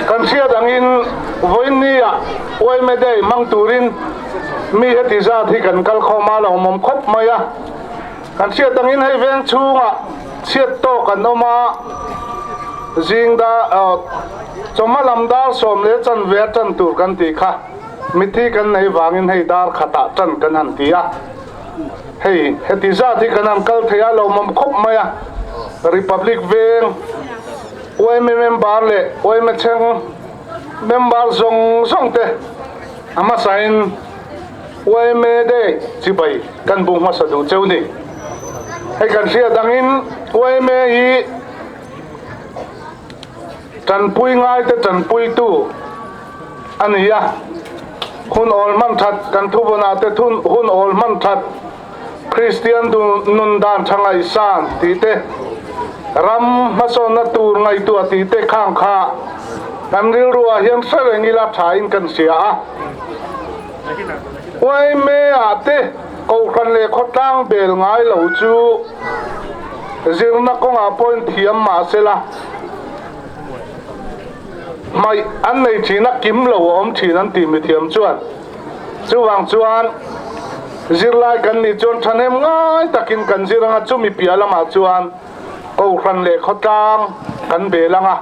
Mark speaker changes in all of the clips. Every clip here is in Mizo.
Speaker 1: Kan hriat angin vawiin nia yma Day hmang turin mi heti zat hi kan kal khawm a, lawmawm khawp mai a. Kan hriat angin hei veng chhungah chhiat tawk an awm a, zing dar chawhma lam dar 10:15 a tan tur kan tih kha mithi kan nei vangin hei dar khatah tan kan han ti a. Hei heti zat hi kan han kal thei a, lawmawm khawp mai a. Republic veng yma member leh yma chheng member zawng zawng te a hmasain yma Day chibai kan bung hmasa duh cheu ni. Hei kan hriat angin yma hi tanpui ngaite tanpuitu a ni a, hun awl hman that kan thuvawnah te hun awl hman that Kristian nun dan tha ngaihsan tih te, ram hmasawnna tur ngaihtuah tih te khang kha kan rilruah hian hre reng ila thain kan hria a. Uaime-ah te Kohhran leh khawtlang bel ngai lo chu zirna kawngah pawhin thiam mah sela, hmaih an nei thin a, kim lo a awm thin an tih mithiam chuan. Chuvang chuan zirlai kan nih chuan thahnem ngai takin kan zir anga chumi piah lamah chuan Kohhran leh khawtlang kan bel anga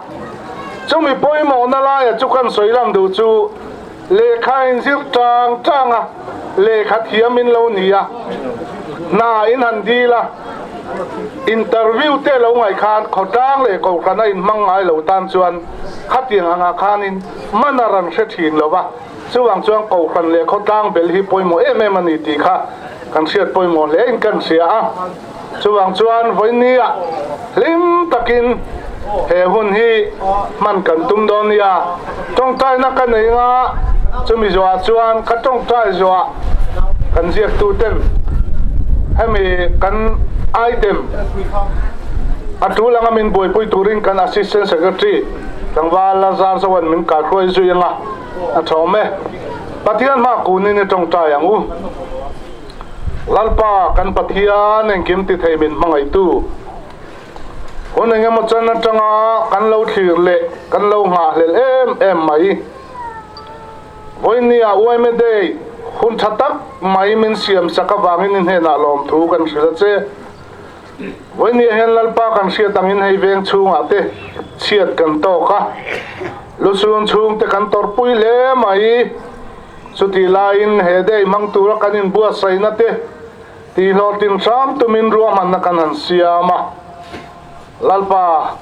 Speaker 1: chumi pawimawhna laia chu kan sawi lam duh chu lehkha in zir tang tang a, lehkha thiam in lo ni a, hna in han dil a, interview te lo ngaih khan khawtlang leh Kohhran a inhmang ngai lo tan chuan khatiang angah khanin man a rawn hre thin lo va. Chuvang chuan Kohhran leh khawtlang bel hi pawimawh em em a ni tih kha kan hriat pawimawh hle in kan hria a. Chuvang chuan vawinia hlim takin he hun hi hman kan tum dawn nia. Tawngtaina ka nei nga, chumi zawhah chuan ka tawngtai zawhah kan ziaktuten hemi kan item a tul anga min buaipui turin kan Assistant Secretary Tlangval Lazar Zoan min kaihruai zui anga. A thawm e. Pathian hma kunin i tawngtai ang u. Lalpa kan Pathian engkim ti thei min hmangaihtu. Hun engemaw chan atanga kan lo thlir leh kan lo nghahhlelh em em mai. Vawinia yma Day hun tha tak mai min siam sak avangin i hnenah lawmthu kan hrilh a che. Vawinia hian Lalpa kan hriat angin hei veng chhungah te chhiat kan tawk a, lusun chhungte kan tawrhpui hle mai. Chutih laiin he day hmang tura kan inbuatsaihna te tihhlawhtlin hram tumin ruahmanna kan han siam a. Lalpa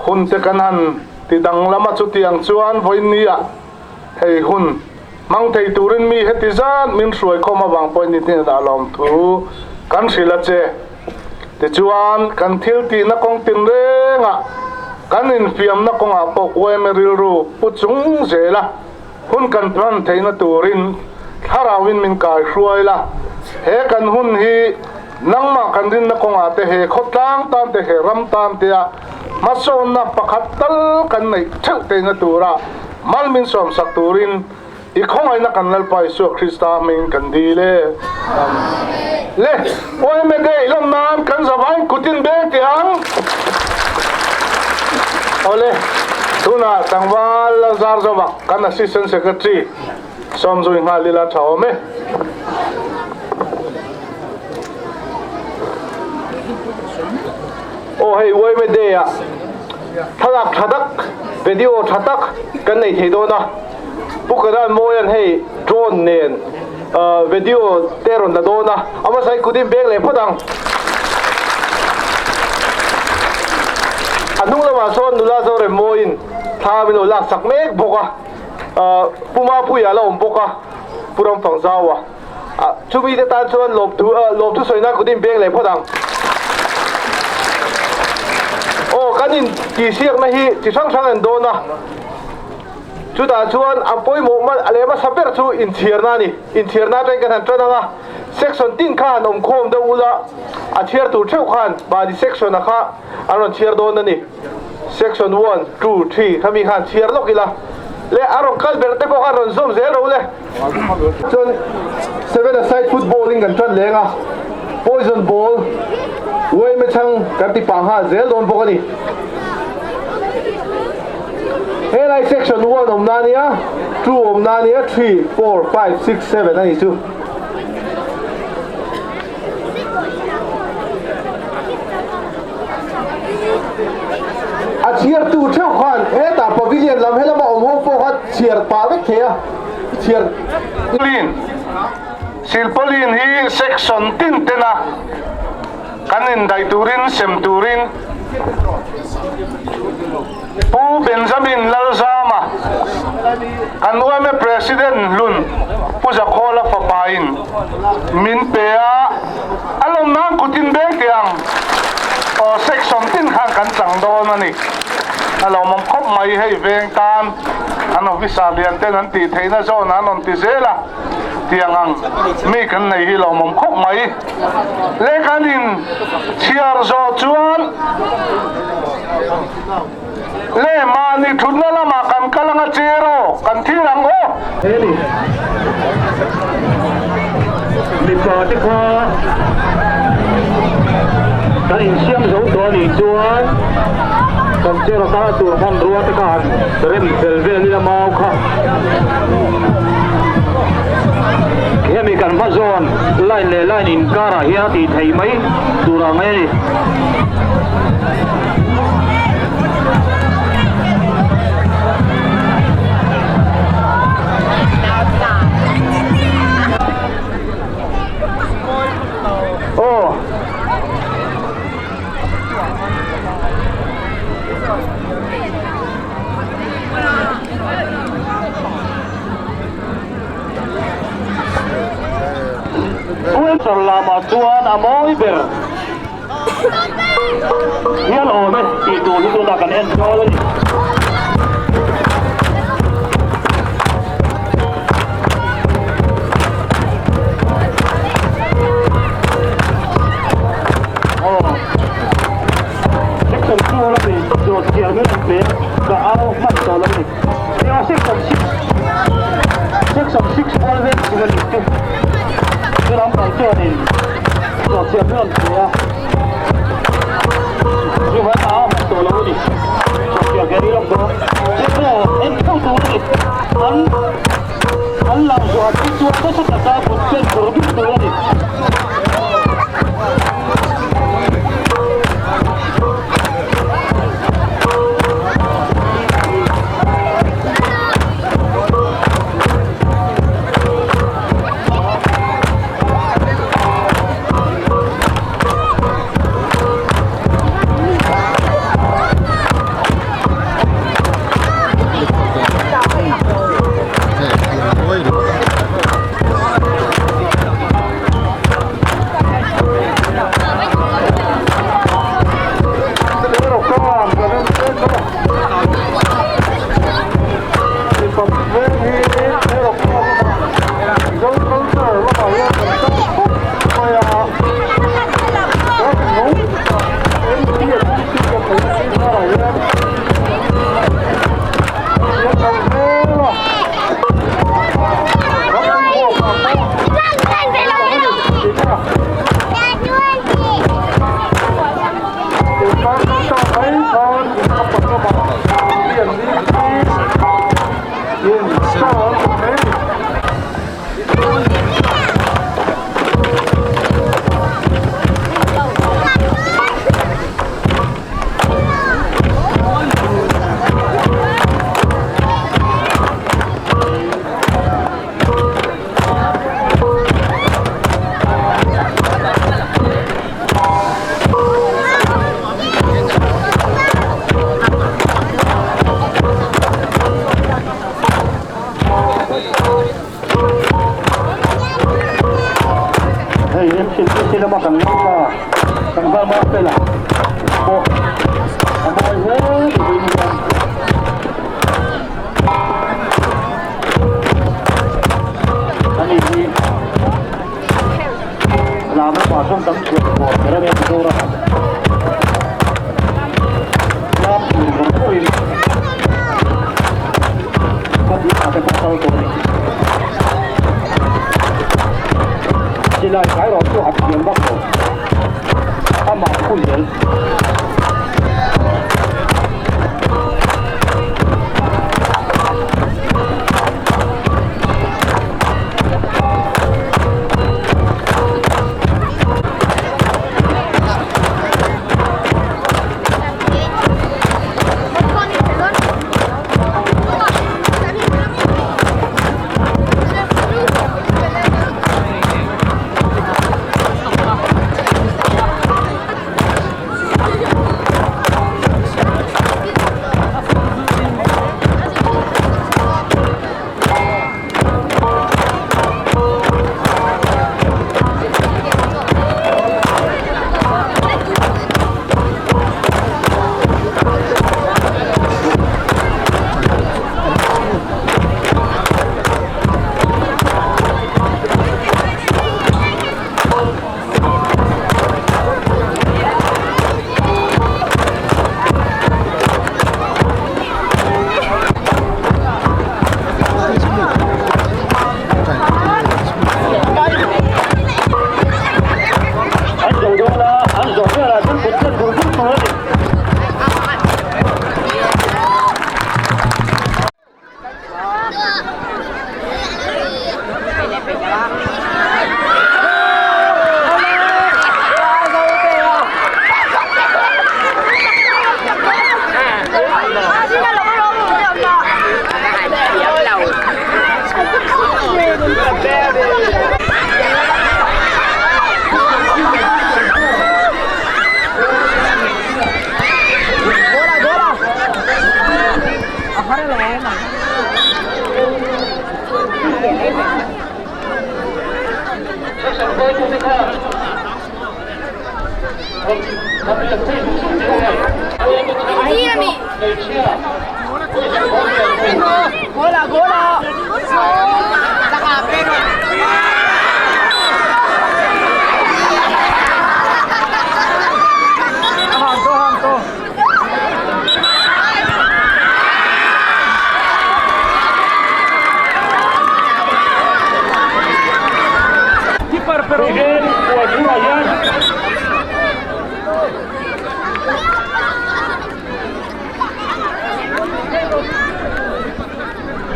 Speaker 1: hun te kan han ti danglam a, chutiang chuan vawinia hei hun hmang thei turin mi heti zat min hruai khawm avang pawhin ni hnenah lawmthu kan hrilh a che. Tichuan, kan thil tihna kawng tinrengah, kan infiamna kawngah pawh yma rilru pu chung zela hun kan hman theihna turin thlarauin min kaihruai la. He kan hun hi nangmah kan rinna kawngah te, he khawtlang tan te, he ram tan tea hmasawnna pakhat tal kan neih theuh theihna tura mal min sawmsak turin i khawngaihna kan Lalpa Isua Krista hmingin kan dil e. Amen. Le, yma Day lam nan kan zavain kutin beng teh ang. Awle, tunah tlangval Lalzar Zova kan Assistant Secretary sawmzui nghal ila tha awm e.
Speaker 2: Aw hei yma Day ah thlalak tha tak, video tha tak kan nei thei dawn a. Pu Kanan Mawian hei drone nen video te rawn la dawn a, a hmasa hi kutin beng leh phawt ang. A hnung lamah sawn nula Zorem Mawiin thla min lo lak sak mek bawk a, Pu Mapuia la awm bawk a, Pu Ramfangzaua. Chumi te tan chuan lawmthu lawmthu sawi nan kutin beng leh phawt ang. Aw kan in tihsiakna hi chi hrang hrang an dawn a. Chutah chuan a pawimawh mal a leh hmasa ber chu inchhiarna a ni. Inchhiarna atangin kan han tan ang a, section tin kha han awm khawm deuh ula, a chhiar tur theuh khan mahni section-a kha an rawn chhiar dawn a ni. Section one, two, three kha mi khan chhiar lawk ila leh a rawn kal ber te pawh khan rawn zawm zel ro le. Chuan seven aside football in kan tan leng a, poison ball uaime chhang kan ti pah nghal zel dawn bawk a ni. Helai section 1 awmna a nia, 2 awmna a nia, 3, 4, 5, 6, 7 a nih chu. A chhiartu theuh khan hetah pavilion lam helama awm ho pawh kha chhiar pah vek thei a, chhiar.
Speaker 1: Lin, Silpaulin hi section tin tena kan indaih turin sem turin Pu Benjamin Lalzama, kan yma President hlun Pu Zakhawla fapain min pe a, a lawm nan kut in beng teh ang aw section tin khan kan chang dawn a ni. A lawmawm khawp mai hei veng tan an officer lian ten an tih theihna zawn an rawn ti zel a, tiang ang mi kan nei hi lawmawm khawp mai. Lehkhan in chhiar zawh chuan le mahni thutna lamah kan kal anga chair aw kan thil ang aw.
Speaker 3: He ni mipa te kha kan insiam zo tawh a nih chuan kan chair atana tur hmanrua te kha han rem fel vel ila mau kha. Hemi kan hma zawn line leh line inkarah hian a tih theih mai tur ang a ni. Aw. Winter lamah chuan a mawi ber hial awm e tih tur hi tunah kan en dawn a ni. Section 2 lami dawt chiar mai ang pe ka au hman tawh lo a ni. Nia section 6 section 6 kual vel chu a ni chu chu lampang chuanin dawt chiar mai ang pe a chu vai ka au hman tawh lo a ni. Dawt chiar ke ni lawk dawn chu pawh en theuh tur a ni an an lang zuah phei chuan nasa taka kut pen tur bik tur a ni.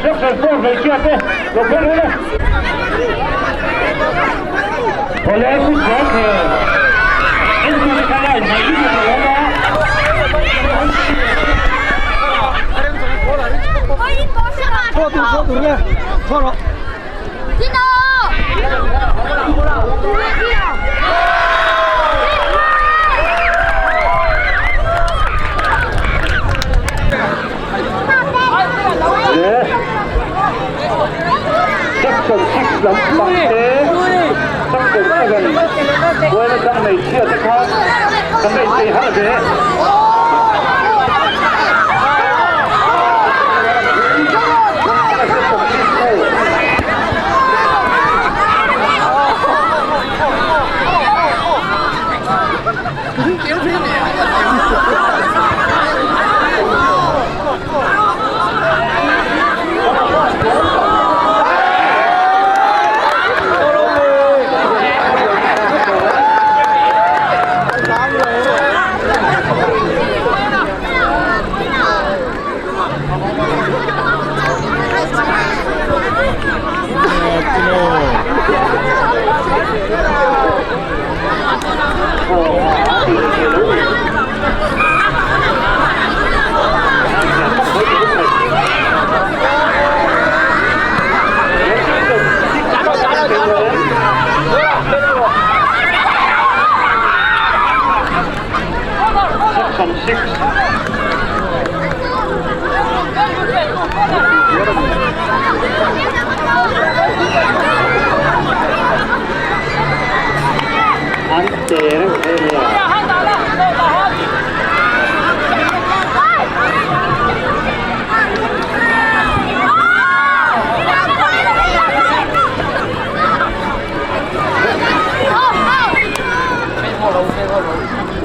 Speaker 3: Section 4 hmeichhia te lo phel ula. Awle football khel entu te khan a inhnaih lutuk a lo awm a. Le Section 6 lam pang te Section 7 buaina chang hmeichhia te kha kan la inchei harh ve. Section 6 ho. Section 6. An te reuh hle mai a.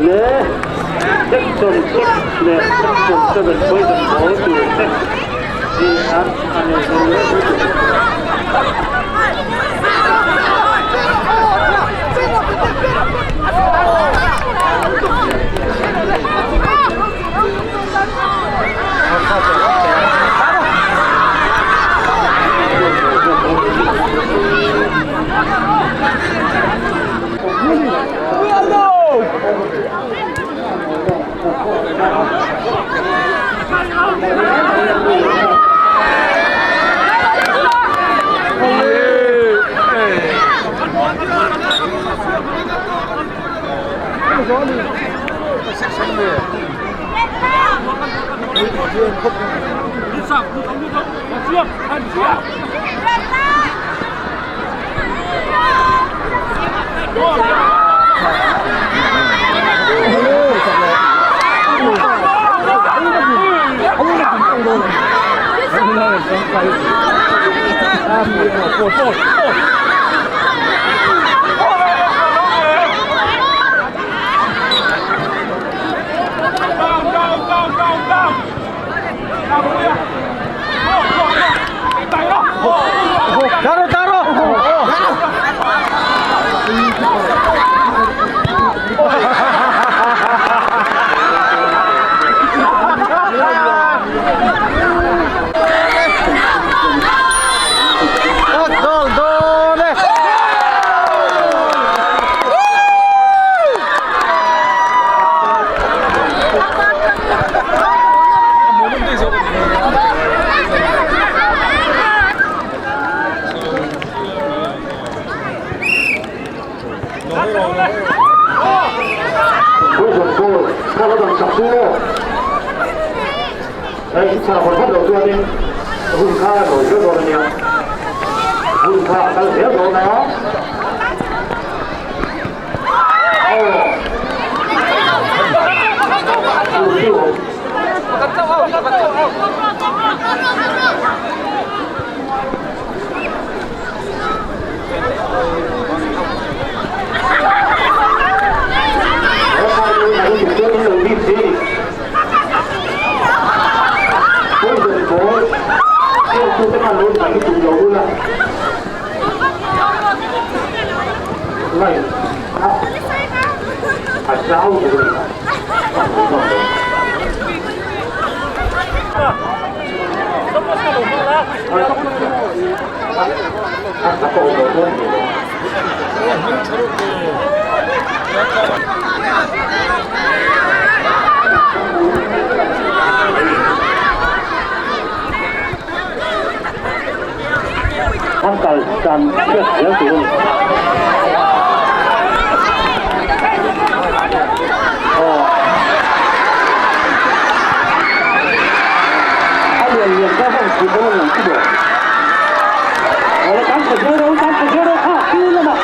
Speaker 3: Le Section 6 leh Section 7 poison ball tur te hi an a nei zo reuh lutuk. Poison ball kha la dang chak chu maw? Hei i chhah hawn vat loh chuanin hun kha a nawi zel dawn ania, hun kha a kal zel dawn a. Aw. Tur chu awm. An kal dan hriat zel tur a ni. Aw. A lian lian kha heng thut dawn a ni ang chu maw? Awle kan tha zel ro, kan tha zel ro kha khi lamah.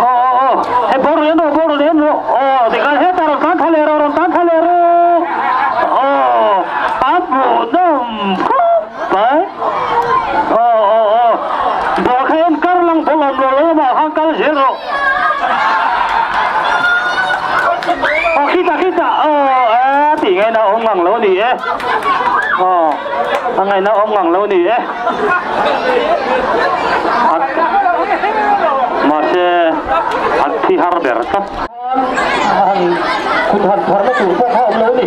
Speaker 3: Aw aw aw, hei bawr lian rawh, bawr lian rawh. Aw tikhan hetah rawn tan thla leh rawh, rawn tan thla leh rawh. Aw a hmuhnawm khawp mai. Aw aw aw, bawr kha en kar lang bawlh awm lo lo lamah khan kal zel rawh. Aw khitah khitah aw a tih ngaihna awm ngang lo a ni e. Aw a ngaihna awm ngang lo a ni e. Mahse a thi har ber tlat. Han kut han pharna tur pawh kha awm lo a ni.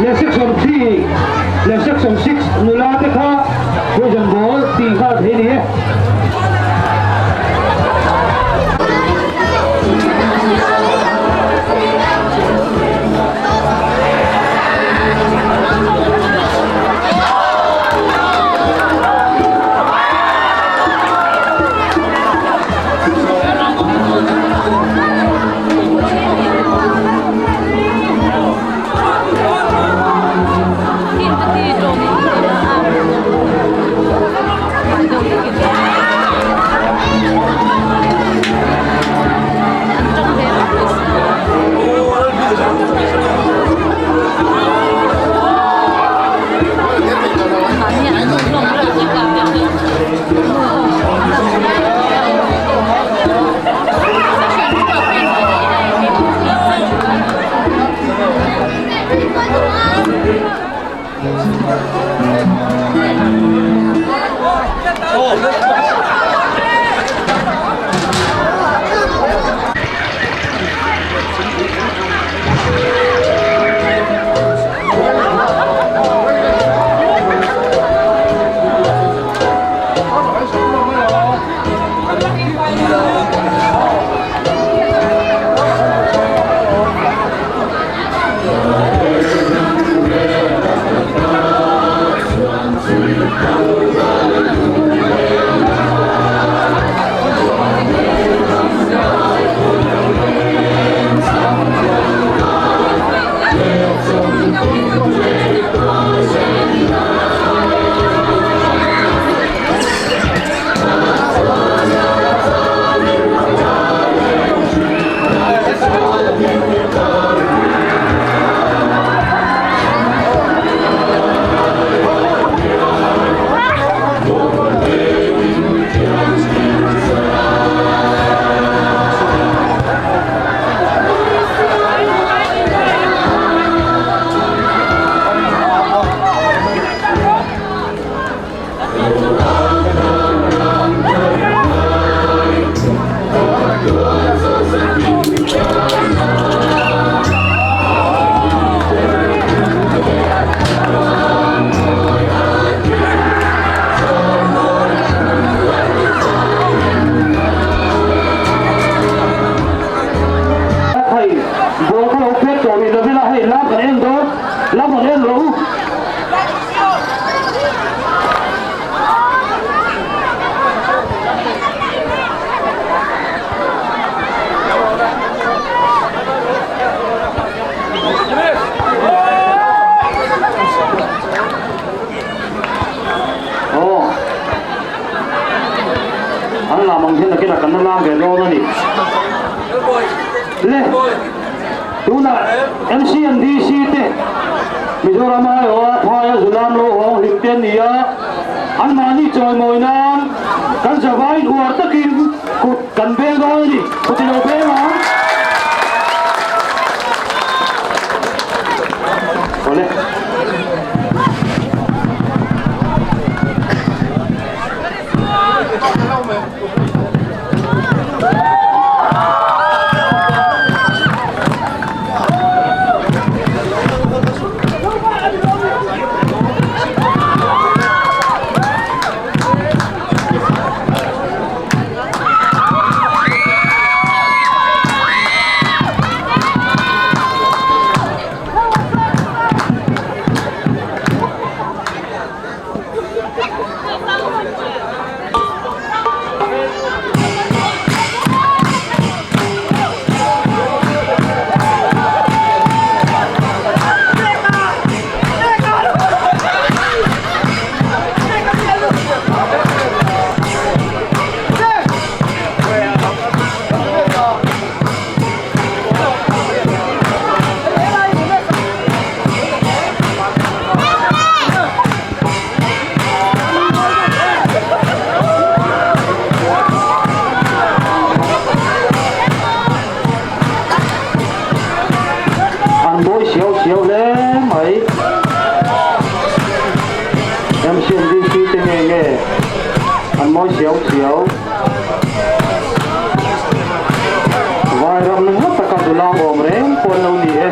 Speaker 3: Le section 3 le section 6 nula te kha poison ball ti kha thei ni e. An lam ang hian nakinah kan la lam ve dawn a ni. Le, tunah MC and DC te Mizoram aiawha phaia zulam lo hawng hlim te an ni a, anmahni chawimawi nan kan zavaiin uar takin kut kan beng dawn a ni. Kut i lo beng ang. Awle. An mawi siau siau hle mai. MCMDC te nge nge an mawi siau siau. Vairam nasa taka dulang awm reng pawh an lo ni e.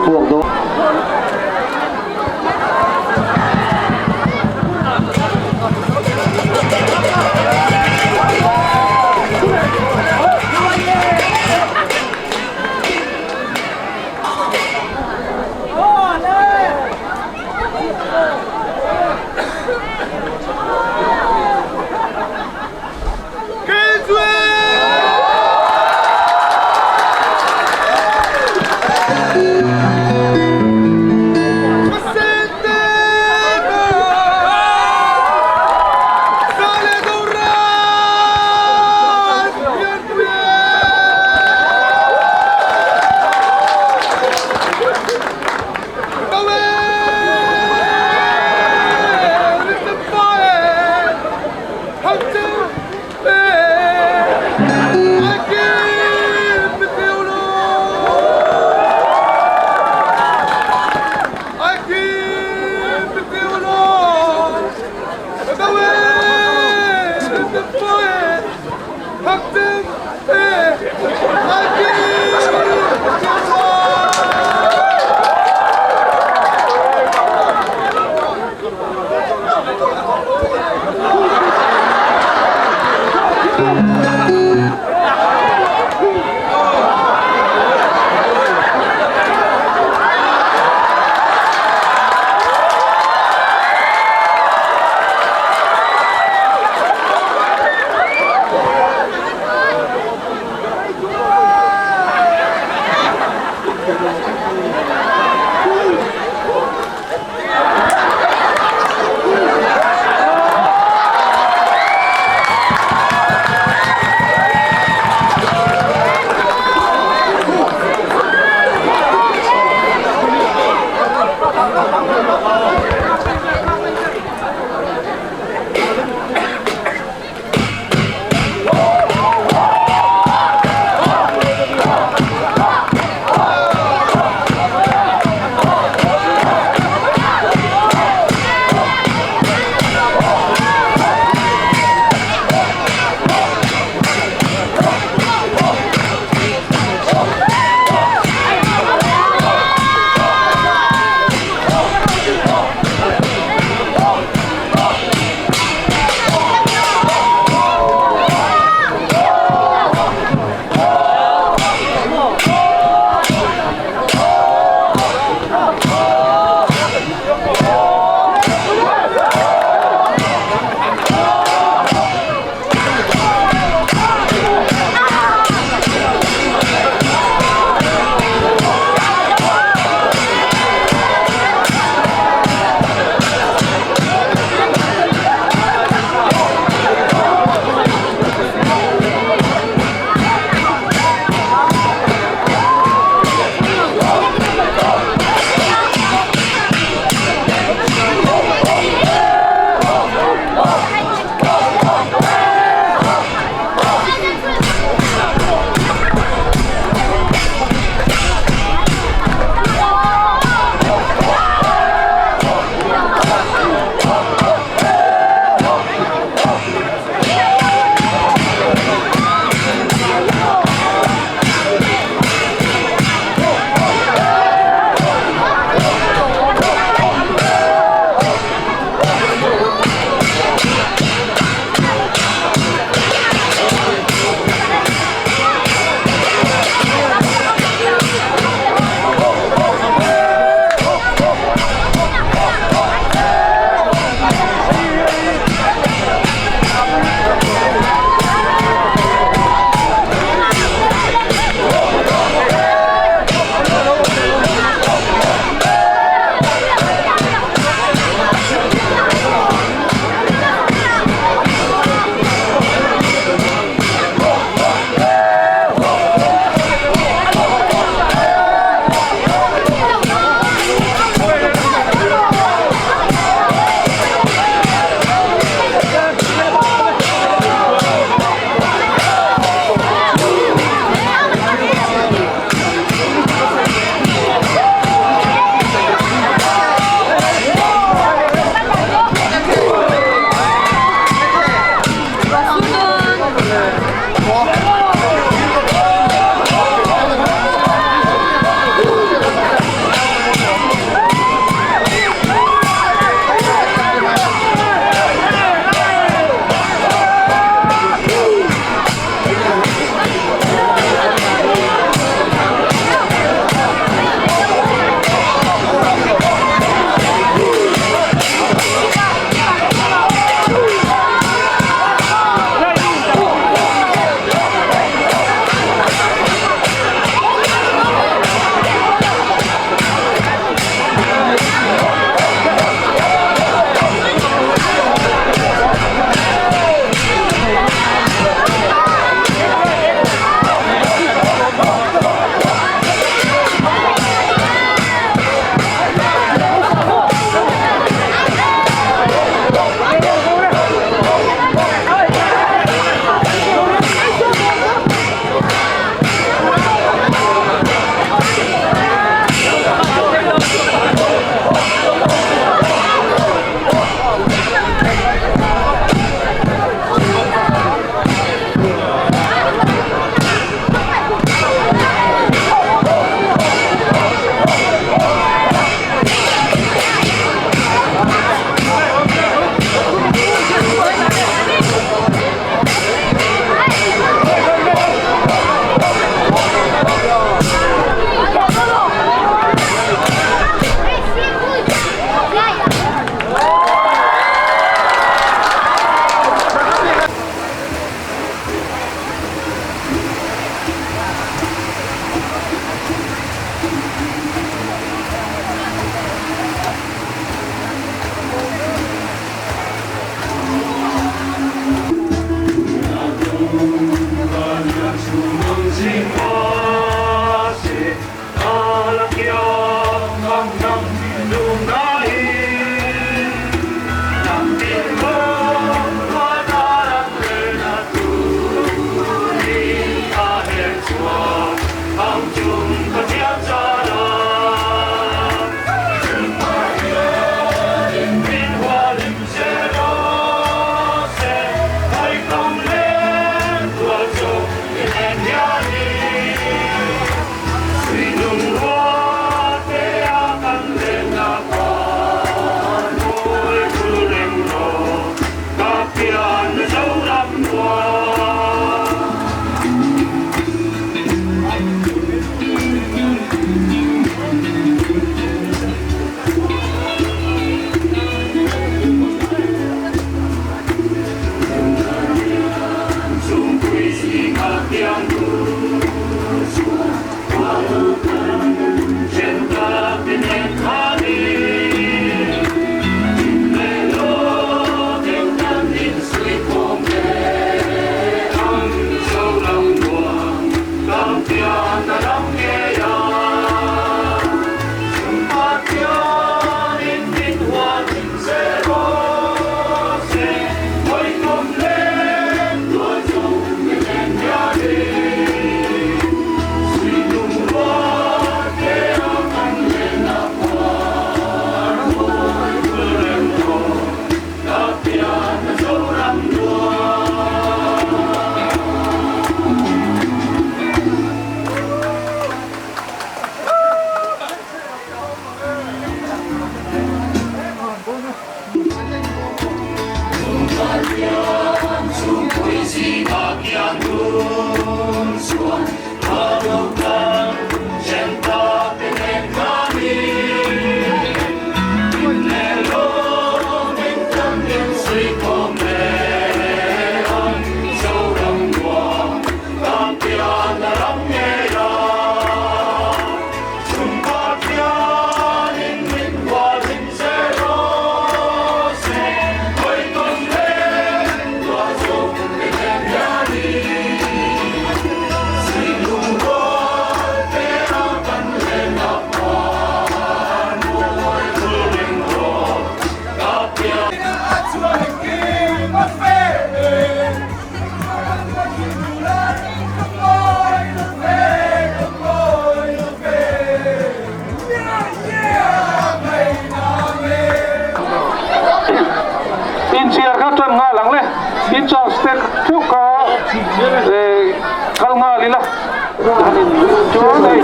Speaker 3: puak dawn.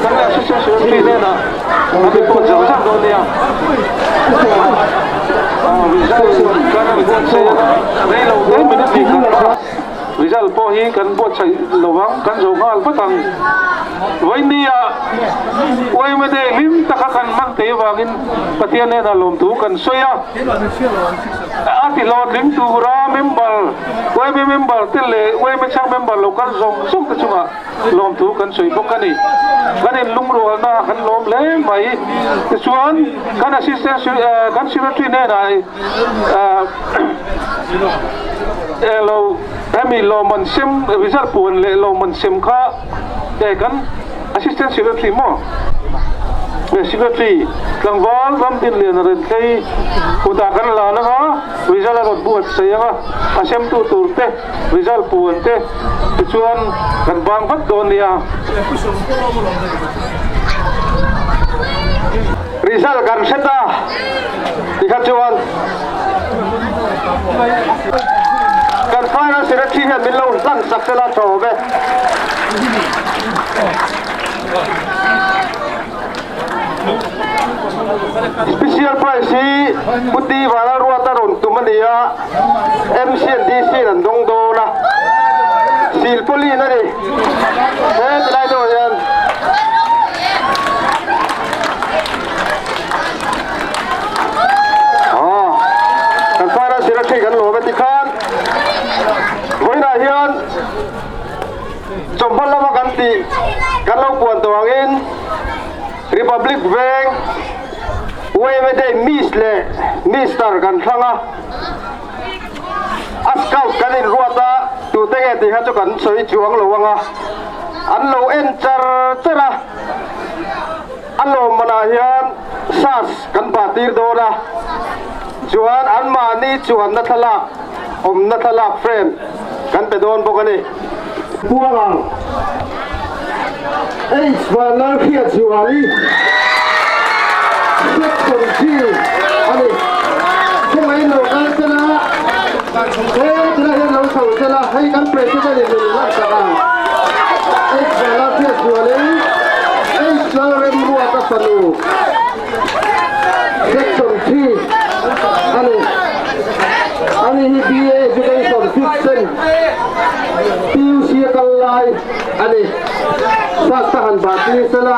Speaker 2: Kan Assistant Secretary hnenah an report zauh zauh dawn nia. Result kan rawn buatsaih anga rei lo te minute hnih khat bak result pawh hi kan buatsaih lo vang, kan zo nghal vat ang. Vawinia Uaima Day hlim taka kan hmang thei avangin Pathian hnenah lawmthu kan sawi a. A ti hlawhtling tura member Uaima member te leh Uaima chhang member lo kal zawng zawng te chungah lawmthu kan sawi bawk a ni. Kan inlungrualna kan lawm hle mai. Tichuan kan assistant kan secretary hnenah englo hemi lawmman sem result puan leh lawmman sem kha kan assistant secretary maw secretary tlangval Ramdinliana Renthlei kutah kan lan anga result a rawn buatsaih anga a semtu tur te Result puan te tichuan kan bang vat dawn nia.
Speaker 4: Result kan hre ta tikha chuan kan final secretary hian min lo hlan sak sela tha awm e. Special prize hi Pu Ti Vanlalruata rawn tum a ni a, MC and DC in an dawng dawn a, silpawlin a ni he tilai deuhah hian. Aw, kan finance secretary kan lawm e tikhan vawiinah hian chawhma lama kan tih kan lo puan tawh angin Republic Veng Uaime Day Miss leh Mister kan thlang a, a scout kan inruat a, tute nge tih kha chu kan sawi chuang lo ang a, an lo en char char a, a lawmmanah hian sas kan bah tir dawn a, chuan anmahni chuanna thlalak awmna thlalak frame kan pe dawn bawk a ni. Puang ang H Vanlalhriatzuali Section 3 a ni. Khawngaihin lo kal sela, he tilai hian lo chho sela, hei kan President in min lan sak ang. H Vanlalhriatzuali, H Lalremruata fanu, Section 3 a ni. Ani hi BA Education fifth sem PUC a kal lai a ni. Class ka han bah tir sela.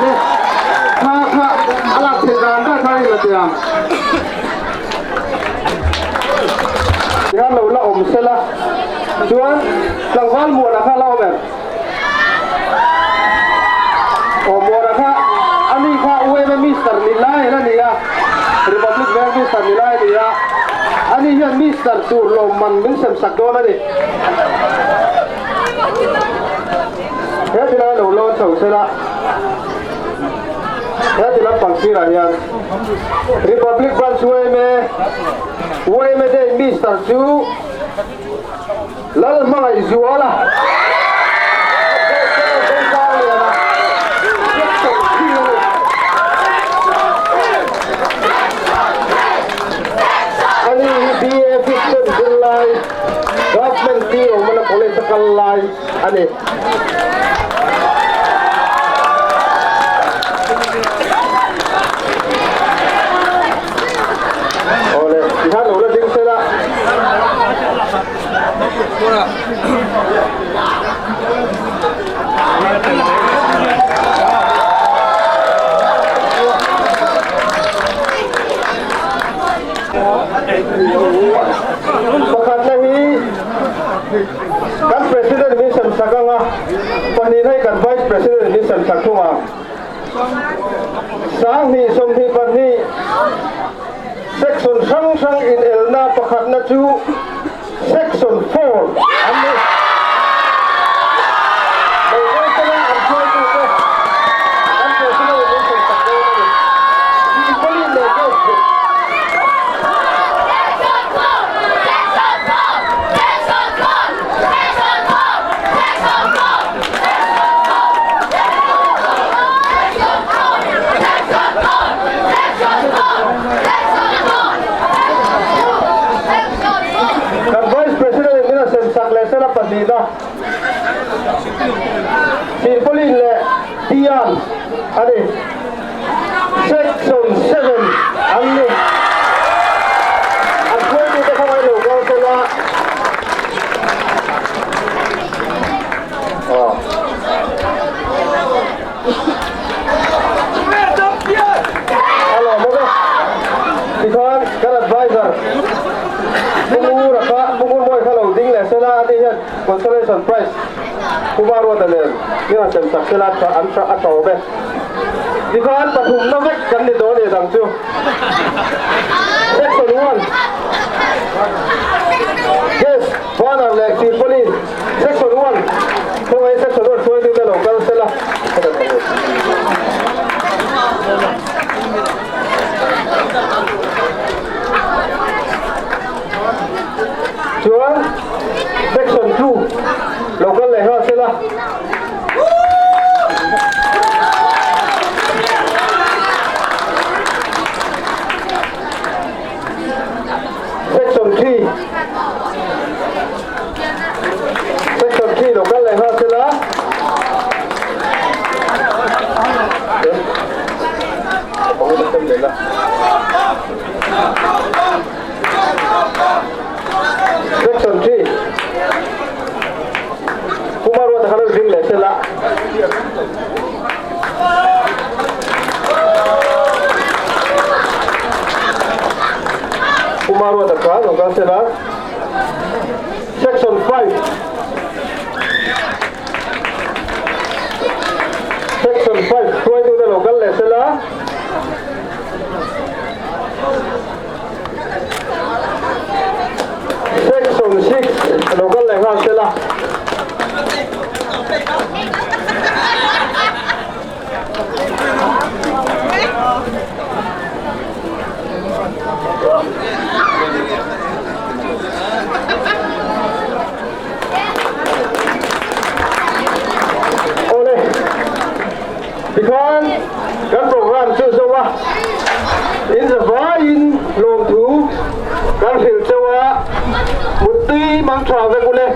Speaker 4: Le kha kha a lak theih dan dan kha in la ti ang. Tihian lo la awm sela chuan tlangval muana kha la awm em? Aw Muana kha ani kha UMA Mister ni lai a ni a, Republic Bank Mister ni lai a ni a, ani hian Mister tur lawmman min sem sak dawn a ni. He tilai lo lawn chho sela, he ti lampang sirah hian Republic Branch UMA, UMA Day Mister chu Lalhmangaihzuala Ani hi BA fifth sem zirlai Government T Romana College a kal lai a ni. Awle, tihian lo la ding sela. Pakhatna hi kan President min sem sak anga, pahnihna hi kan Vice President min sem sak thung ang. 2022 Section hrang hrang inelna pakhatna chu Section 4 an ni. Lo kal sela an hruaitute an President in min sawi sak dawn a ni. Equally leh Gate chu. Kan Vice President in min a sem sak leh sela pahnih. Silpaulin leh Tian a ni. Section 7 an ni. An hruaitute kha ngailo kal sela. A lawmawm e. Tikhan kan advisor Pu Ngura kha Pu Ngurmawi kha lo ding leh sela a ni hian consolation prize Pu Maruata nen min han sem sak sela an tha a tha awm e. Tikhan pathumna vek kan ni dawn e dang chu. Section 1 Guest Banner leh Tirpauline Section 1 Khawngaih Section 1 hruaitute lo kal sela. Chuan Section 2 lo kal leh nghal sela. Section 3 Section 3 lo kal leh nghal sela. Section 3 Kumar ruat kha lo ding leh sela. Kumar ruat kha lo kal sela. Section 5 Section 5 hruaitute lo kal leh sela. Section 6 lo kal leh nghal sela. Awle, tikhan kan program chu zo a, in zavaiin lawmthu kan hrilh chauh a, muttui mang tha vek ule.